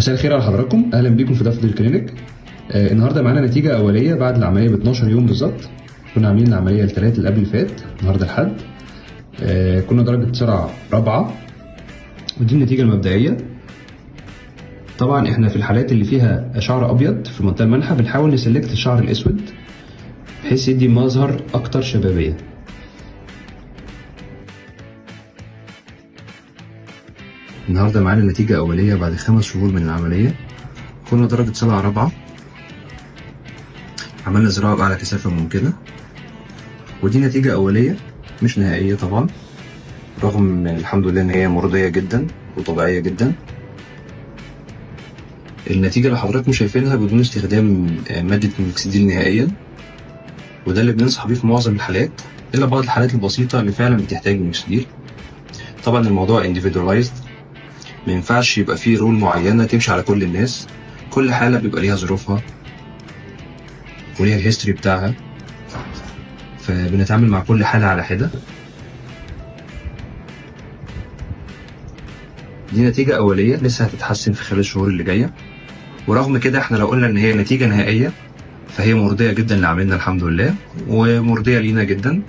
مساء الخير على حضراتكم، اهلا بيكم في Daffodil Clinic. النهارده معانا نتيجة اوليه بعد العملية ب 12 يوم بالظبط. كنا عاملين العملية الثلاث اللي قبل اللي فات، النهارده الحد. كنا درجه صلع رابعه، ودي النتيجة المبدئية. طبعا احنا في الحالات اللي فيها شعر ابيض في المنطقة المنحة بنحاول ن select الشعر الاسود بحيث يدي مظهر اكتر شبابية. النهارده معانا نتيجة أولية بعد 5 شهور من العملية. كنا درجة صلع رابعة، عملنا زراعة بأعلى كثافة ممكنة، ودي نتيجة أولية مش نهائية طبعا، رغم الحمد لله إن هي مرضية جدا وطبيعية جدا. النتيجة اللي حضراتكم شايفينها بدون استخدام مادة مينوكسيديل نهائيا، وده اللي بننصح بيه في معظم الحالات، إلا بعض الحالات البسيطة اللي فعلا بتحتاج مينوكسيديل. طبعا الموضوع individualized، ما ينفعش يبقى فيه rule معينة تمشي على كل الناس، كل حالة بيبقى ليها ظروفها وليها ال history بتاعها، فبنتعامل مع كل حالة على حدة. دي نتيجة أولية لسه هتتحسن في خلال الشهور اللي جاية، ورغم كده احنا لو قلنا إن هي نتيجة نهائية فهي مرضية جدا لعملنا الحمد لله، ومرضية لينا جدا،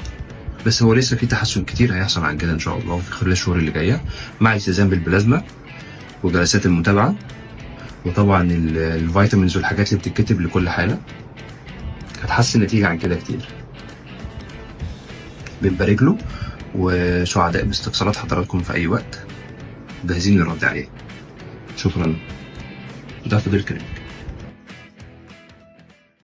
بس هو لسه في تحسن كتير هيحصل عن كده إن شاء الله في خلال الشهور اللي جاية، مع الالتزام بالبلازما وجلسات المتابعة، وطبعا ال vitamins والحاجات اللي بتتكتب لكل حالة هتحسن النتيجة عن كده كتير. بنبارك له وسعداء باستفسارات حضراتكم في أي وقت، جاهزين للرد عليه. شكرا. ده Daffodil Clinic.